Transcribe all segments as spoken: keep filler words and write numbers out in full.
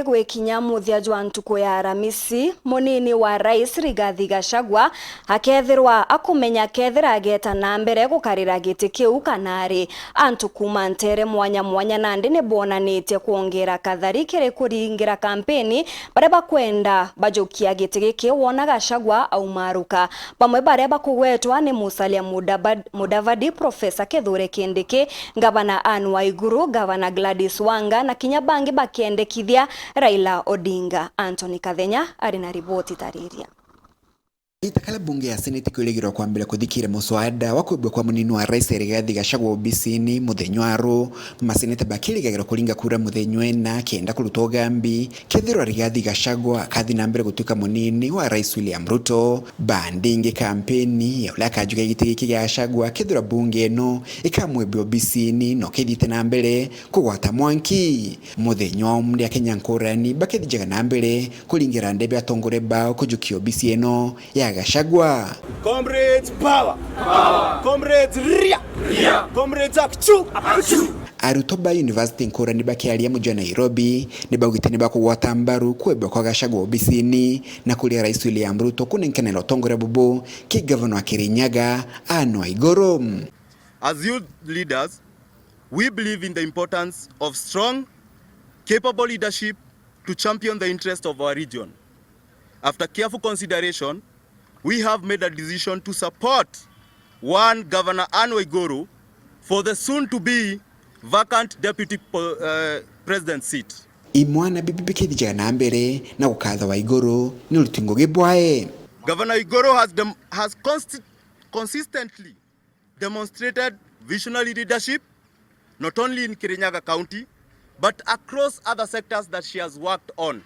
Gwikinya muthia jwa ntuku ya Aramisi, munini wa rais Rigathi Gachagua akethirwa akumenya kethira ageta na mbere gukarira giti kiu kana ari. Antu kuuma nteere mwanya mwanya nandi ni boonanitie kwongera kathari kiri kuringira kampeni baria bakwenda bajukia giti giki wona Gachagua aumaruka. Bamwe baria bakugwetwa ni Musalia Mudaba-, Mudavadi, Professor Kithure Kindiki, Gavana Anne Waiguru, Gavana Gladys Wanga na kinya bangi bakendekithia Raila Odinga. Anthony Kathenya ari na riboti tariria. Ita karia bunge ya Senate kwirigirwa kwambira kuthikira muswada wa kwibua kwa munini wa rais Rigathi Gachagua obisini muthenya wa ru, maseneta bakirigagirwa kuringa kura muthenya wena kenda kurutwa ugambi kethirwa Rigathi Gachagua akathi na mbere gutuika munini wa rais William Ruto. Bandingi kampeni ya uria akajukia giti giki gia Gachagua kethirwa bunge ino ikamwibua obisini no kithite na mbere kugwata mwanki. Muthenya wa umri Akenya nkurani bakithijaga na mbere kuringira ndebe atongoria bao kujukia obisi ino ya Gachagua. Comrades power! Power! Comrades ria! Ria! Comrades akchu! Akchu! Arutwo ba university nkurani bakiaria muji wa Nairobi ni baugite ni bakugwata mbaru kwibua kwa Gachagua obisini na kuria Rais William Ruto kunenkanira utongoria bubu ki gavana wa Kirinyaga Anne Waiguru. As youth leaders, we believe in the importance of strong, capable leadership to champion the interest of our region. After careful consideration, we have made a decision to support one Governor Anne Waiguru for the soon-to-be vacant deputy po-, uh, president seat. Imwana bibi bikithijaga na mbere na gukatha Waiguru ni uruti ngugi bwae. Governor Waiguru has dem-, has consti-, consistently demonstrated visionary leadership, not only in Kirinyaga County, but across other sectors that she has worked on.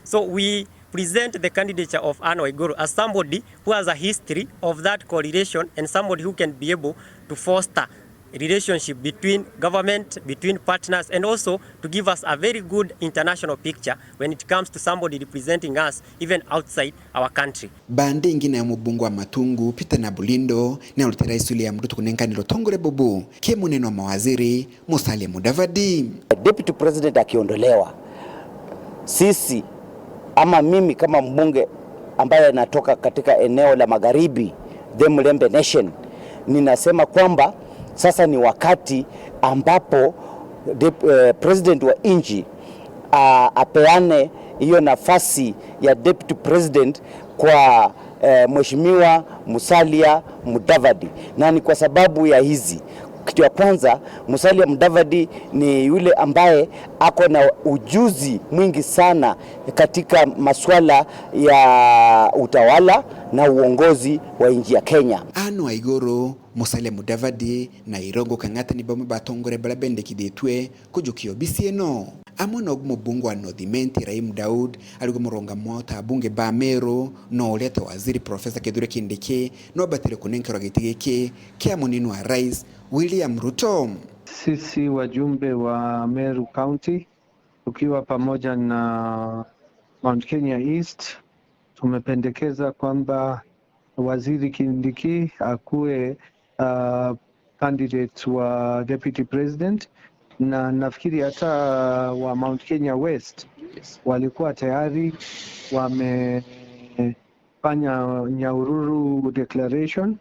So we present the candidature of Anne Waiguru as somebody who has a history of that coalition and somebody who can be able to foster relationship between government, between partners, and also to give us a very good international picture when it comes to somebody representing us even outside our country. Bandi ingi nayo mubunge wa Matungu, Peter Nabulindo, ni arutire Rais William Ruto kunenkanira utongoria bubu ki munene wa mawaziri, Musalia Mudavadi. Deputy President akiondolewa, sisi ama mimi kama mbunge ambaye natoka katika eneo la Magharibi, the Mlembe Nation, ninasema kwamba sasa ni wakati ambapo dep-, eh, president wa nchi, ah, apeane hiyo nafasi ya deputy president kwa, eh, Mheshimiwa Musalia Mudavadi. Na ni kwa sababu ya hizi. Kitu ya kwanza, Musalia Mudavadi ni yule ambaye ako na ujuzi mwingi sana katika masuala ya utawala na uongozi wa nchi ya Kenya. Anne Waiguru, Musalia Mudavadi na Irungu Kang'ata ni bamwe ba atongoria baria bendekithitue kujukia obisi ino. Amwe nobu mubunge wa North Imenti Rahim Daud, arigwe murungamo ta abunge ba Meru, no uria ta waziri Professor Kithure Kindiki no abatire kunenkerwa giti giki kia munini wa rais William Ruto. Sisi wajumbe wa Meru County tukiwa pamoja na Mount Kenya East tumependekeza kwamba Waziri Kindiki akuwe, uh, candidate wa deputy president, na nafikiri hata wa Mount Kenya West, yes, walikuwa tayari wamefanya Nyahururu declaration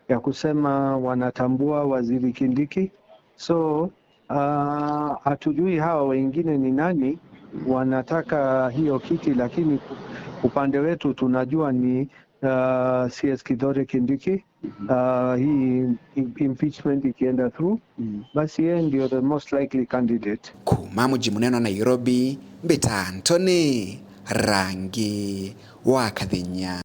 ya kusema wanatambua Waziri Kindiki. So, uh, hatujui hawa wengine ni nani wanataka hiyo kiti, lakini upande wetu tunajua ni, uh, C S Kithure Kindiki. Uh, hii im-, impeachment ikienda through, basi yeye ndio the most likely candidate. Kuma muji munene wa Nairobi, mbita Anthony Rangi wa Kathenya.